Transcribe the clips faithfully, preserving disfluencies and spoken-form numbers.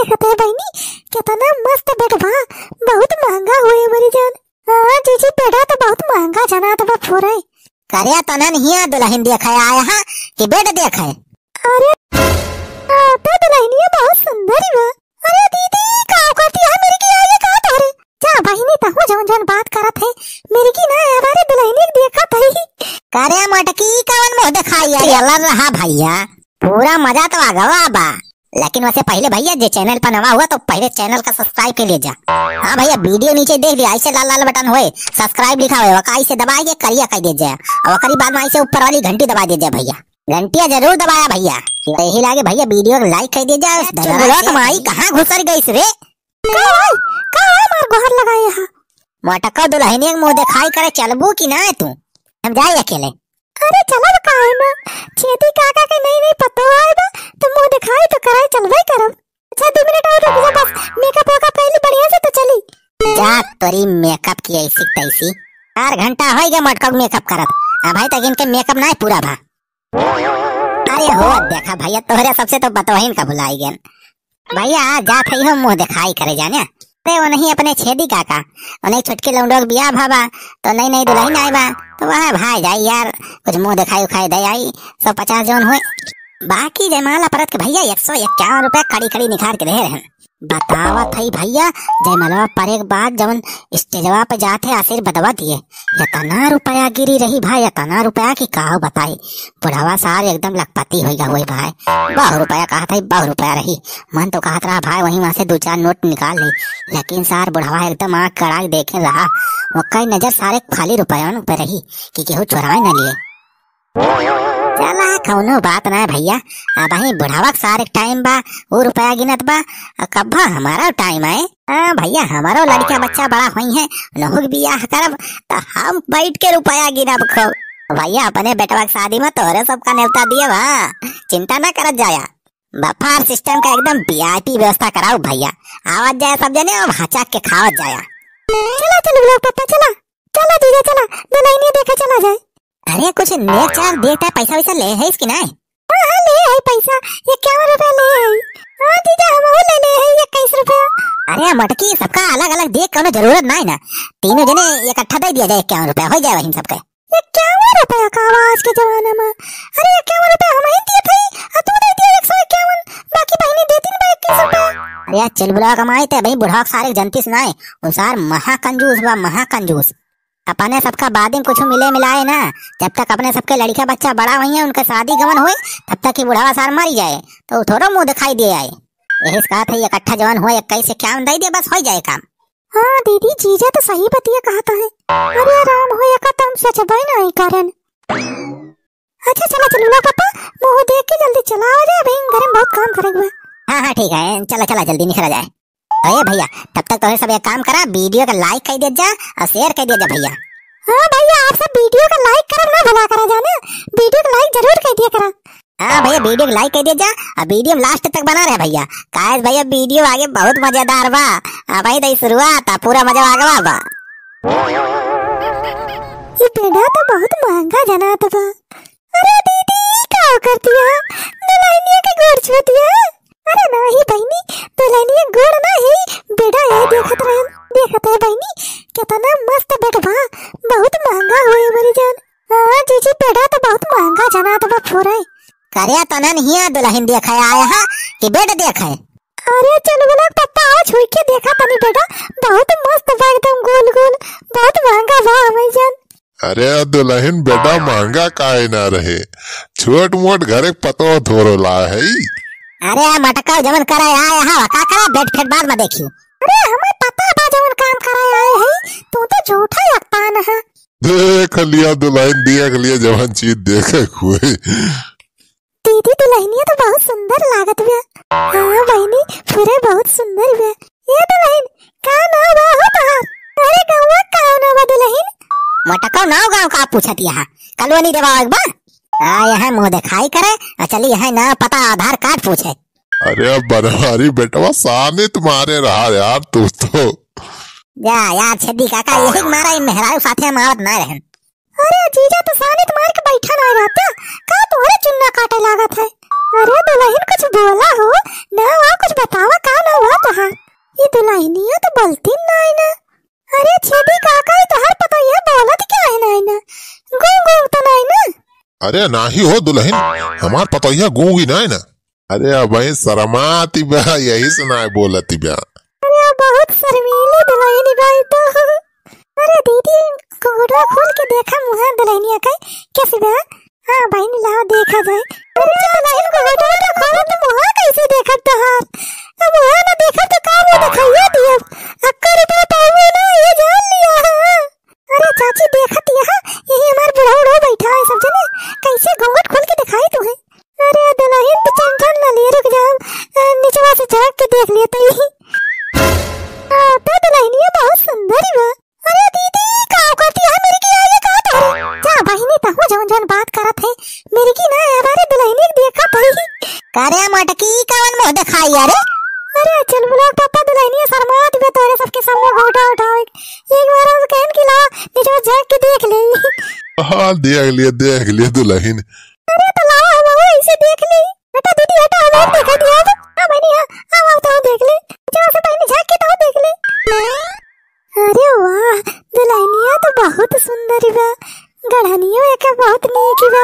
देखत है बहिनी, केतना मस्त bed बा, बहुत महंगा होए मरी जान। हाँ जीजी, bed तो बहुत महंगा जनात बा पूरे। करे तनन हिया दुलहिन देखे आए हा कि bed देखे? अरे, आ, तो दुलहिनिया बहुत सुंदर ही बा। अरे दीदी, का करती है मेरी की आगे का तोरे? जा बहिनी, तहु जवन जवन बात करत है, मेरी की ना यार, अरे दुलहिनी देखत है। करे मटकी, कवन मुँह देखाई है? चला रहा भैया, पूरा मजा तो आ गवा बा। लेकिन वैसे पहले भैया, जे channel पर नवा हुआ तो पहले channel का subscribe के लिए जा। हाँ भैया, video नीचे देख लिया, ऐसे लाल लाल button होए, subscribe लिखा हुआ, ओका ऐसे दबा के करिया कर दे जा, और ओकरी बाद में ऐसे ऊपर वाली घंटी दबा दे जा भैया, घंटिया जरूर दबाया भैया। यही लागे भैया, video को like कर दे जा। चुलबुला कमाई कहाँ घुसर गई रे? का है? का है मार गोहर लगाए हा? मोटका दुलहिनिया के मुँह देखाई करे चलबू कि ना तू? हम जाए अकेले। अरे चलब काहे ना, छेदी काका के नई नई पतोह आए बा, तो मुँह देखाई तो कराए चलबे करब। अच्छा दो मिनट और रुक जा बस, makeup वेकअप कर ली बढ़िया से तो चली। जा तोरी makeup की ऐसी तैसी, चार घंटा हो गया मोटका makeup करत, अबहीं तक इनके makeup ना पूरा भा। अरे हो देखा भैया, तोहरे सबसे तो बतवहीन का भुलाई गए। भैया, जात हई हो मुँह देखाई करे जाने। अरे, वो नहीं अपने छेदी काका, उन्हें छोटके लौंडो के बियाह भा बा, तो नई नई दुलहिन आई बा, तो वह भाई जाई यार, कुछ मुँह देखाई उखाई दे आई, सौ पचास जौन हुए। बाकी जयमाला परत के भैया एक सौ इक्यावन रुपया कड़ी कड़ी निखार के दे रहे हैं। बतावत हई भैया, जयमलवा परे के बाद जवन स्टेजवा पे जात है आशीर्वादवा दिए, इतना रुपया गिरी रही भाई, इतना रुपया कि काहो बताई। बुढ़वा सार एकदम लखपति होइगा होई भाई। बहुत रुपया कहत है, बहुत रुपया रही। मन तो कहत रहा भाई वहीं वहाँ से दो चार नोट निकाल ली, लेकिन सार बुढ़वा एकदम आँख गड़ा के देखे रहा। ओकर नजर सारे खाली रुपयन पे रही कि केहू चोराए न लिए। चला, कौनो बात ना भैया, अबहीं बुढ़वा के सारे टाइम बा, वो रुपया गिनत बा, और कब्बा हमारा टाइम आए। हाँ भैया, हमारो लड़का बच्चा बड़ा होई है, नहुक बियाह करब, तो हम बैठ के रुपया गिनब खूब। भैया, अपने बेटवा के शादी में तोहरे सबका नेवता दिए बा, चिंता ना करत जाया। बफार सिस्टम का एकदम वीआईपी व्यवस्था कराओ भैया, आवत जाए सब जने और हचक के खावत जाया। चला चलो लोग पापा, चला। चला जीजा, चला, दुलहिनिया देखे चला जाए। अरे, कुछ नेक चार देता, पैसा वैसा ले है इसकी नाय? हाँ, हाँ, ले है पैसा, इक्यावन रुपया ले है। हाँ जीजा, हम वो ले ले है इक्कीस रुपया। अरे मटकी, सबका अलग अलग दे, कोनो जरूरत नाय ना, तीनों जने इकट्ठा दे दिया जाए इक्यावन रुपया, हो जाए वहीं सबके। इक्यावन रुपया का बा आज के जमाना में? अरे इक्यावन रुपया हम ही दिए थे, आ तू दे दिया एक सौ इक्यावन, बाकी बहिनी देती ना इक्कीस रुपया। अरे यार, चुलबुला कमाई ते भाई, बुढ़वा के सारे जनतीस नाय, वो सार महाकंजूस बा, महाकंजूस। अपने सबका बाद में कुछ मिले मिलाए ना, जब तक अपने सबके लड़का बच्चा बड़ा होई है, उनका शादी गमन होए, तब तक ही बुढ़ावा सार मरी जाए, तो थोड़ो मुँह दिखाई दे आए। यही से कहत है, इकट्ठा जवन होए, इक्कीस इक्यावन दे दे, बस हो जाए काम। हाँ दीदी, जीजा तो सही बतिया कहत है। अरे राम हो, एका तो हम सोचबे नहीं करन। अच्छा चला चलो ना पापा, मुँह देख के जल्दी चला आ जाए, अभी घर में बहुत काम करे हुआ। हाँ, हाँ, ठीक है, चला, चला, जल्दी निकला जाए। अरे भैया, तब तक तोहरे सब एक काम करा, video का like कर दे जा और share कर दे जा भैया। हाँ भैया, आप सब video का like करब ना भुला करा जाना, video का like जरूर कर दिया करा। हाँ भैया, video का like कर दे जा और video में last तक बना रहे भैया, काहे भैया video आगे बहुत मजेदार बा। हाँ भाई, तो ई शुरुआत आ, पूरा मजा आगवा बा। ये बेड़ा तो बहुत महंगा जनात बा। अरे दीदी, का करती है? दुलहिनिया के गोड़ छूती है। अरे नाही बहिनी, दुलहिनिया गोड़ ना है, बेड़ा है, देखत रहन, देखत है बहिनी, कितना मस्त बेड बा, बहुत महंगा होए मरी जान। हाँ जीजी, बेड़ा तो बहुत महंगा जनात बा पूरे। करे तनन हिया दुलहिन देखे आए हा कि बेड देखे? अरे चुलबुला के पप्पा, आओ छुई के देखा तनी बेटा, बहुत मस्त बा, एकदम गोल गोल, बहुत महंगा बा हमारी जान। अरे दुलहिन बेटा, महंगा काहे ना रहे, छोट मोट घरे के पतोह थोरो ला है। अरे मटका जवन करे आए हा, का करे, बेड फेड बाद में देखियो। अरे हमें पता बा जवन काम करे आए है, तू तो झूठा अकतान है। देख लिया दुलहिन, देख लिया जवन चीज देखे हुए। दीदी, दुलहिनिया तो बहुत सुंदर लागत बिया। हाँ बहिनी, पूरे बहुत सुंदर बिया। ए दुलहिन, का नाव बा हो तोहार? अरे गौवा का नाव बा दुलहिन? मटकौ नाव गाँव का पूछत यहाँ? कॉलोनी देवा एक बा? हाँ, यहाँ मुँह दिखाई करे, आ चली यहाँ नाव पता आधार कार्ड पूछे। अरे अब बनवारी बेटवा सानी तुम्हारे रहा यार, तू तो। जा यार छेदी काका, यही के मारा इन मेहरारू साथे हम आवत ना रहन। अरे जीजा, तो सानी तुम्हारे के बैठा ना रहता, का तुम्हारे चुन्ना काटे लागत है? अरे दुलहिन कुछ बोला हो, ना हुआ कुछ बतावा, का ना हाँ, ई दुलहिनिया तो बोलती नाई ना। अरे छेदी काका, ई तोहार पतोहिया बोलत काहे नाई ना? गूंग गूंग तो नाई ना? अरे नाही हो दुलहिन, हमार पतोहिया गूंगी नाई ना। अरे अबहीं शरमाती बा, यही से नाई बोलती बा। अरे बहुत शर्मीली दुलहिन बा ई तो। अरे दीदी, घुघुटवा खोल के देखा मुहा दुलहिनिया के, कैसे बा? हाँ बहिनी, लाओ देखा जाए। अरे दुलहिन, घुघुटवा ना खोलो तो मुहा कैसे देखब तोहार? अब मुहा ना देखब तो का मुँह देखाइया दियब? अक्का रुपया पाऊंगी ना, ये जान लिया है। अरे चाची, देखत यह, यही हमार बुढ़ऊ उढ़ऊ बैठा है सब जने, कैसे घूंघट खोल के दिखाई तू है। अरे दुलहिन तो tension ना लिए, रुक जाओ, अ, निचवा से झांक के देख लिए तई। आ, तो दुलहिनिया बहुत सुंदर ही बा। अरे दीदी, का करती है मेरी की आगे का तो? जा बहिनी, तहु जौन जौन बात करत है, मेरी की ना हमारे दुलहिनी देखा पड़ी। करे मटकी कवन मुंह दिखाई अरे? अरे चुलबुला पापा, दुलहिनिया शर्मात बे तोरे सबके सामने घोटा उठावे। एक बार हम कहन की लावा, नीचे झांक के देख ले। हाँ, देख लिए, देख लिए दुलहिन। अरे तो लावा, हम वो ऐसे देख ले। हटा दीदी, हटा, हम और देखा दिया अब। हाँ बहिनी, हाँ, हाँ, वो तो देख ले। नीचे से बहिनी झांक के तो देख ले। अरे वाह, दुलहिनिया तो बहुत सुंदर बा, गढ़नियो एके बहुत नीक बा।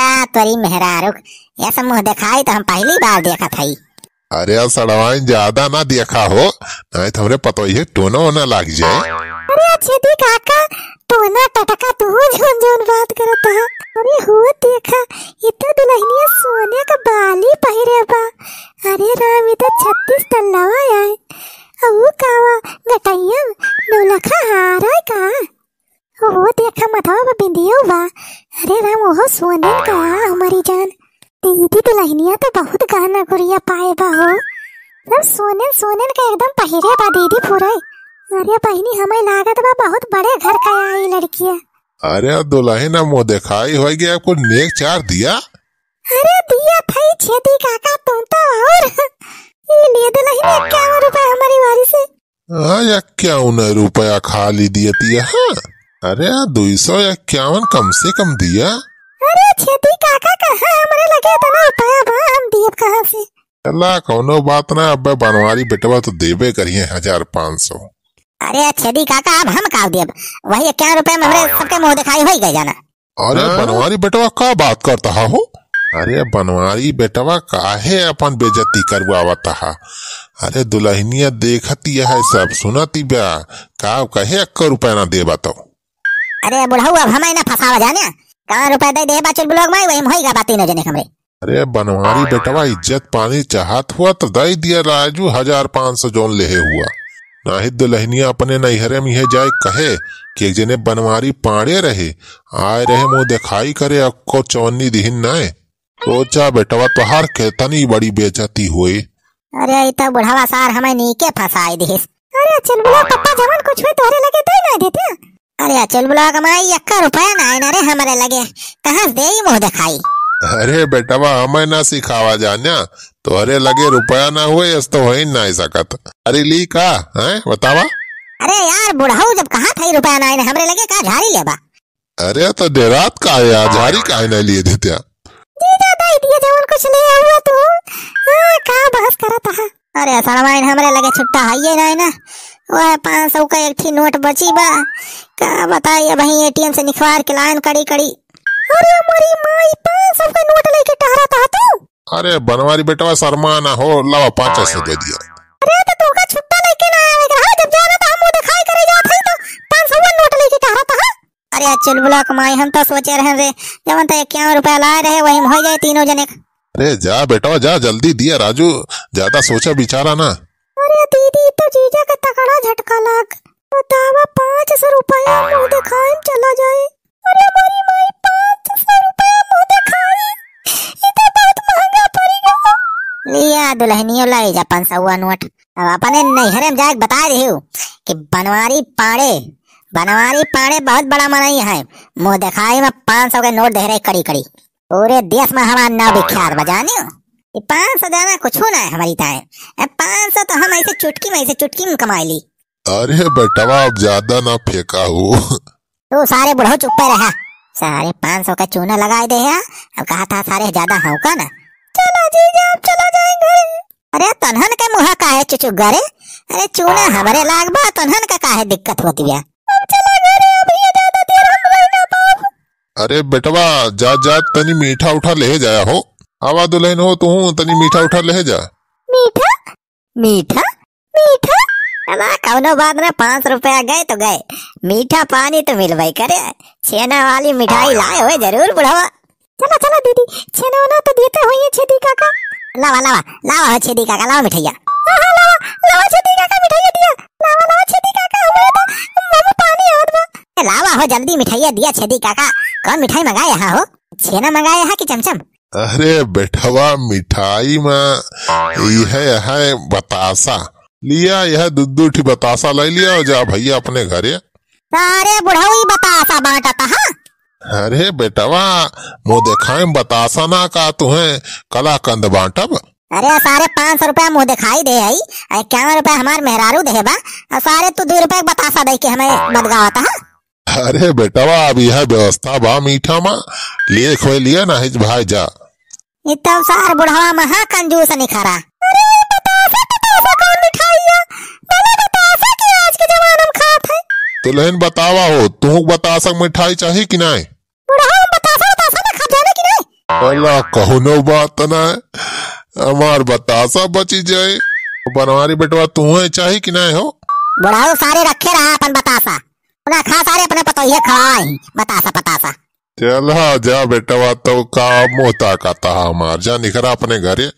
आ तोरी मेहरारू, ये सब मुंह दिखाई तो हम पहली बार देखत हई। अरे सड़वाइन, ज्यादा ना देखा हो, नहीं तो हमरे पतोहिए टोना ओना लाग जाए। अरे छेदी काका, टोना टटका तू जौन जौन बात करत है। अरे हो देखा, ये तो दुलहिनिया सोने का बाली पहिरे बा। अरे राम, ये तो छत्तीस तल्लावा है। अऊ कावा गटैया नौलखा हार है का? ओ देखा मथवा पे बिंदियो बा। अरे राम, ओहो सोनन का हमारी जान। दीदी दुलहिनिया तो बहुत गहना गुरिया पाए बा हो। सब सोनन सोनन का एकदम पहिरे बा दीदी पूरे। अरे बहिनी, हमें लागत बा बहुत बड़े घर का आई लड़किया। अरे दुलहिन, अब मुँह देखाई हो गया, कुछ नेक चार दिया। अरे दिया थई छेदी काका, तुम तो और। ये लिए दुलहिन इक्यावन रुपए हमारी वारी से। हाँ, इक्यावन रुपया खाली दियती है। हाँ। अरे, दुई सौ इक्यावन कम से कम दिया। अरे, छेदी काका, कहाँ हमरे लगे इतना रुपया बा, हम दियब कहाँ से? चला, कौनो बात ना, अबे बनवारी बेटवा तो देबे करिए हजार पाँच सौ। अरे, छेदी काका, अब हम का देब? वही इक्यावन रुपया में हमरे सबके मुँह दिखाई होई गए जाना। अरे हाँ? बनवारी बेटवा, का बात करता हा हो? अरे बनवारी बेटवा, काहे अपन बेइज्जती करवावत हा? अरे दुलहिनिया देखती है सब, सुनती बा, का कहे एक्को रुपया ना देबा तो। अरे बुढ़ऊ, अब हमें ना फंसावा जाने, का रुपया दे दे बा चुलबुला के माई, वही में होई गा बा तीनों जने हमरे। अरे बनवारी बेटवा, इज्जत पानी चाहत हुआ तो दे दिया राजू, हजार पाँच सौ जौन लेहे हुआ। नाही दुलहिनिया अपने नैहरे में यह जाए कहे कि एक जने बनवारी पाड़े रहे, आए रहे मुँह देखाई करे, अक्को चवन्नी दिहिन नाय। सोचा बेटवा, तोहार केतनी बड़ी बेइज्जती होए। अरे, ई तो बुढ़वा सार हमें नीके फंसाई दिहिस। अरे, चुलबुला पप्पा, जवन कुछ होए तोहरे लगे दे ना देते। अरे, चुलबुला के माई, एक्का रुपया ना आए ना रे हमरे लगे, कहाँ से देई मुँह देखाई? अरे बेटवा, हमें ना सिखावा जान्या, तोहरे लगे रुपया ना हुए, अस तो होई ना सकत। अरे ली का, हैं, बतावा? अरे यार, बुढ़ऊ जब कहा था रुपया ना आए ना हमरे लगे, का झारी लेबा? अरे तो डेरात का है यार, झारी काहे नहीं लिए देत्या? जीजा दे दिए जवन कुछ ले हुआ तू। हाँ, का बहस करत हा? अरे सड़वाइन, हमरे लगे छुट्टा हइये नाई ना। वह पाँच सौ का एक ठी नोट बची बा। का बताई, अबहीं ATM से निखवार के लाइन कड़ी कड़ी। अरे मोरी माई, पाँच सौ का नोट लेके टहरत हा तू? अरे बनवारी बेटवा, शर्मा ना हो, लावा पाँच सौ दे दिया। अरे तो तोका छुट्टा लेके ना आवे के रहा, जब जाना तो हम मुँह दिखाई करे जात हई तो पाँच सौ का नोट लेके टहरत हा। अरे चुलबुला के माई, हम तो सोचे रहे रे, जवन तो इक्यावन रुपया लाए रहे, वही में हो जाए तीनों जने का। अरे जा बेटवा जा, जल्दी दिया राजू, ज्यादा सोचा विचारा ना। अरे दीदी, तो जीजा का तगड़ा झटका लाग। बतावा, पाँच सौ रुपया मुँह देखाई में चला जाए। अरे मोरी माई, पाँच सौ रुपया मुँह देखाई, ई तो बहुत महंगा पड़ी गया। लिया दुलहनियो, लाई जा पाँच सौ नोट। अब अपने नैहरे में जाके बता रही हूँ कि बनवारी पाड़े, बनवारी पाड़े बहुत बड़ा मनई है, मुँह देखाई में पाँच सौ के नोट दे रहे कड़ी कड़ी। पूरे देश में हमार नाव विख्यात बा, जानियो। ये पाँच सौ जाना कुछ ना है हमारी ताए। ए, पाँच सौ तो हम ऐसे चुटकी में, ऐसे चुटकी में कमाई ली। अरे बेटवा, अब ज्यादा ना फेंका हो। तू सारे बुढ़ऊ चुप्पे रहा। सारे पाँच सौ का चूना लगाए दे है। अब कहा था सारे ज्यादा हौका ना। चला जीजा, अब चला जाएंगे। अरे तोन्हन के मुँह काहे चुचुक गा रे? अरे चूना हमरे लाग बा, तोन्हन के काहे दिक्कत होत बिया? अब चला घरे, अब ये ज्यादा देर हम रह ना पाब। अरे बेटवा, जा जा, तनी मीठा उठा ले जाया हो। आवा दुल्हन हो, तू तनी मीठा उठा ले जा। मीठा? मीठा? मीठा? अला कौनो बात ना, पाँच रुपया गए तो गए, मीठा पानी तो मिलबे करे। छेना वाली मिठाई लाए होए जरूर बुढ़वा। चला चला दीदी, छेना ओना तो देते होइए छेदी काका। लावा लावा लावा हो छेदी काका, लावा मिठाइया। हाँ हाँ लावा लावा छेदी काका, मिठाइया दिया। लावा लावा छेदी काका, हमरे तो मुँह में पानी आवत बा। ए, लावा हो जल्दी मिठाइया दिया छेदी काका। कौन मिठाई मंगाए हा हो? छेना मंगाए हा कि चमचम? अरे बेटवा, मिठाई में यह है बतासा, लिया, यह दू दू ठी बतासा ले लिया और जा भैया अपने घरे। सारे बुढ़ऊ ई बतासा बांटत हा। अरे बेटवा, मुँह देखाए में बतासा ना का तुहें कलाकंद बांटब? अरे सारे पाँच सौ रुपया मुँह देखाई दे आई, इक्यावन रुपया हमार मेहरारू दे बा, और सारे तू दू रुपया के बतासा दे के हमें बदगावत हा। अरे बेटवा, अब यह व्यवस्था बा मीठा मा, लिए खोए लिया ना हिच भाई जा। ई तब सार बुढ़वा महा कंजूस निखरा। अरे ई बतासा, बतासा कौन मिठाई है? भला बतासा के आज के जमाना में खात है। दुल्हन बतावा हो, तुहूँ बतासा के मिठाई चाही कि नाय? बुढ़वा हम बतासा, बतासा ना खाब जाने कि नाय? अला कौनो बात ना है, हमार बतासा बची जाए। बनवारी बेटवा तुहूँ चाही कि नाय हो? बुढ़ऊ सारे रखे रहा अपन बतासा, ना खा सारे अपने पतोहिए खवाई बतासा, बतासा। चला जा बेटवा, तो का मुँह ताकता हमार, जा निकरा अपने घरे।